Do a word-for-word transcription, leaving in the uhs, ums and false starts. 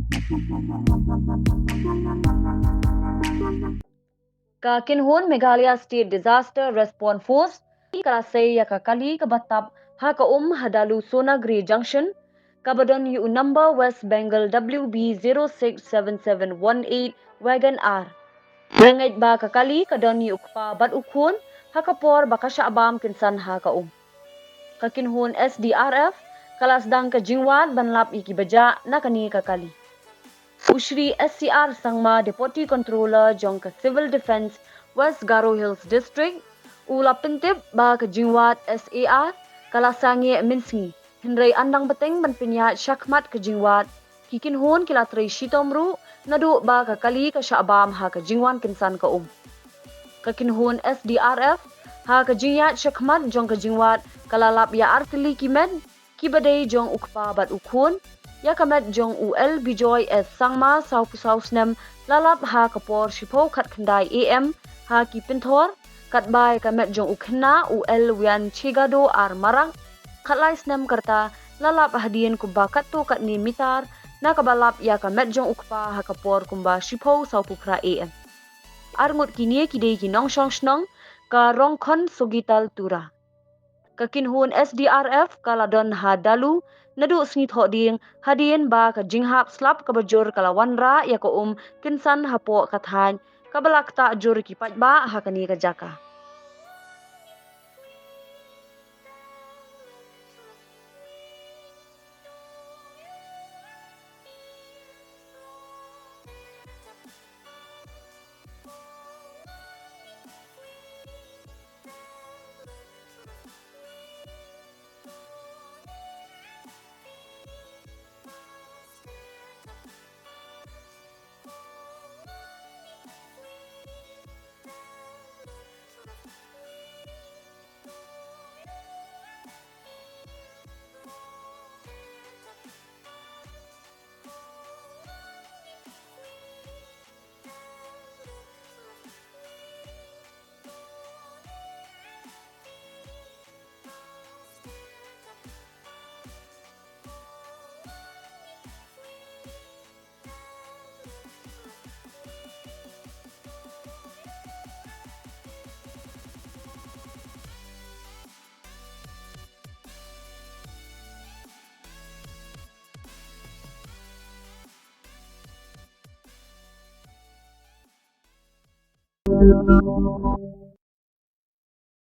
Ka kynhun Meghalaya State Disaster Response Force ka la sei ïa ka kali kaba tap ha ka um ha Dalu Sonagri Junction, kaba don ïa u number West Bengal W B zero six seven seven one eight Wagon R. Ngeit ba ka kali ka don ïa u kpa bad u khun ha ka por ba ka shah bam kynsan ha ka um. Ka kynhun S D R F ka la sdang ka jingwad ban lap ïa kiba jah na kane ka kali. U Shri S C R Sangma, Deputy Controller jong ka Civil Defence West Garo Hills District, u la pyntip ba ka jingwad S A R ka la sangeh mynsngi, hynrei ynda bteng ban pynïaid shakhmat ka jingwad, ki kynhun ki la trei shitom ruh naduh ba ka kali ka shah bam ha ka jingwan kynsan ka um. Ka kynhun S D R F ha ka jingïaid shakhmat jong ka jingwad ka la lap ïa artylli ki met, kiba dei jong u kpa bad u khun. Ïa ka met jong u L Bijoy S Sangma, sawphew saw snem, la lap ha ka por shiphew khatkhyndai A M ha ki pynthor, katba ïa ka met jong u khynnah u L Wian Chigado ar marak, khatlai snem ka rta, la lap hadien kumba katto katne mitar na kaba lap ïa ka met jong u kpa ha ka por kumba shiphew sawphew phra A M. Arngut kine ki dei ki nongshong shnong ka Rongkhon Sogital Tura. Ka kynhun S D R F ka la don ha Dalu naduh sngi Thohdieng hadien ba ka jinghap slap kaba jur ka la wanrah ïa ka um kynsan hapoh ka thaiñ, kaba la ktah jur ki paidbah ha kane ka jaka.